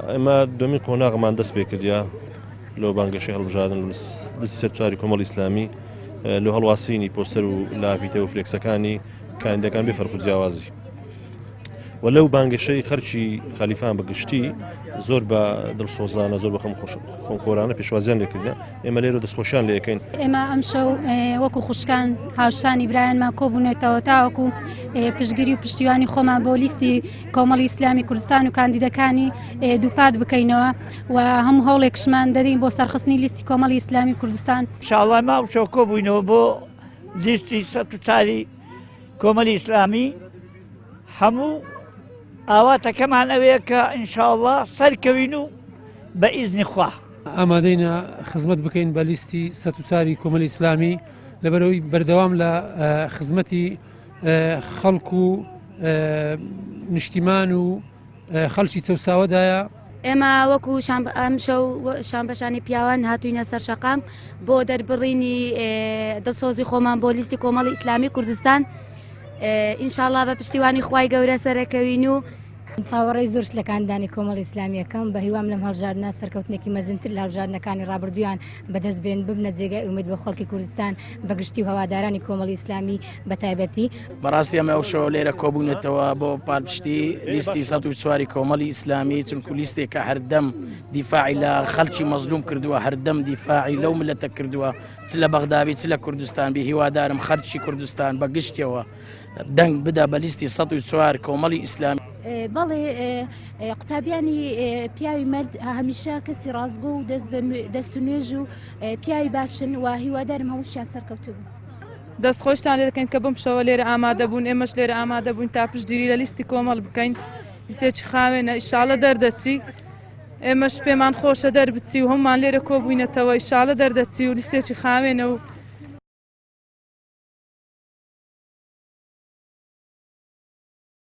ئێمە دومین قۆناغمان دەست پێ کردیا لۆ بانگەشەی هەڵبژاردن لە سەرچاری کۆمەڵی ئیسلامی لۆ هەڵواسینی پۆستەر و لاڤیتە و فلێکسەکانی کاندەکان بێ فەرق و جیاوازی و لەو بانگەشەی خەرکی خەلیفان بە گشتی زۆر بە دڵسۆزانە زۆر بە خەم خۆمخۆرانە پێشوازیان لێکردە ئێمە لێرە دەستخۆشیان لێکەین. ئێمە ئەمشەو وەکو خوشکان هاوشانی برایانمان کۆبوونەتەوە تاوەکو پشتگیری و پشتیوانی خۆمان بۆ لیستی کۆمەڵی ئیسلامی کوردستان و کاندیدەکانی دووپات بکەینەوە و هەموو هەوڵێکشمان دەدەین بۆ سەرخستنی لیستی کۆمەڵی ئیسلامی کوردستان. شاڵای ما ئەمشەو کۆبووینەوە بۆ لیستی 104 کۆمەلی ئیسلامی هەموو ئاواتەکەمان ئەوەیە کە ئینشاءاللە سەرکەوین و بە ئیزنی خوا. ئامادەینە خزمەت بکەین بە لیستی 104 کۆمەلی ئیسلامی لەبەرەوەی بەردەوام لە خزمەتی خەڵک و نیشتیمان و خەڵکی چەوساوەدایە. ئێمە وەکو ئەمشەو شانبەشانی پیاوان هاتووینە سەر شەقام بۆ دەربڕینی دڵسۆزی خۆمان بۆ لیستی کۆمەڵی ئیسلامی کوردستان ئینشاڵا بە پشتیوانی خوای گەورە سەرەکەوین و چاوەڕێی زۆر شت لە کاندیدانی کۆمەڵی ئیسلامییەکەم، بە هیوام لەم هەڵبژاردنە سەرکەوتنێکی مەزنتر لە هەڵبژاردنەکانی ڕابردوویان بەدەست بێن، ببنە جێگای ئومێد بۆ خەڵکی کوردستان بە گشتی و هەوادارانی کۆمەڵی ئیسلامی بە تایبەتی. بەڕاستی ئەمە ئەو شەوە لێرە کۆبوونەتەوە بۆ پاڵپشتی لیستی 104 کۆمەڵی ئیسلامی، چونکو لیستێکە هەردەم دیفاعی لە خەڵکی مەزلوم کردووە، هەردەم دیفاعی لەو ملەتە کردووە، چ لە بەغدابی چ لە کوردستان بی. هیوادارم خەڵکی کوردستان بە گشتیەوە دەنگ بدا بە لیستی 104 کۆمەڵی ئیسلامی. بەڵێ قوتابیانی پیاوی مەرد هەمیشە کەسی ڕاستگۆ و دەست و نوێژ و پیاوی باشن و هیوادارم هەمووشیان سەرکەوتوو بن. دەست خۆشتان لێ دەکەین کە بەم شەوە لێرە ئامادە بوون، ئێمەش لێرە ئامادە بووین تا پشتگیری لە لیستی کۆمەڵ بکەین. لیستێکی خاوێنە ئیشاڵە دەردەچی، ئێمەش پێمان خۆشە دەربچی و هەموومان لێرە کۆبووینەتەوە ئیشاڵە دەردەچی و لیستێکی خاوێنە و.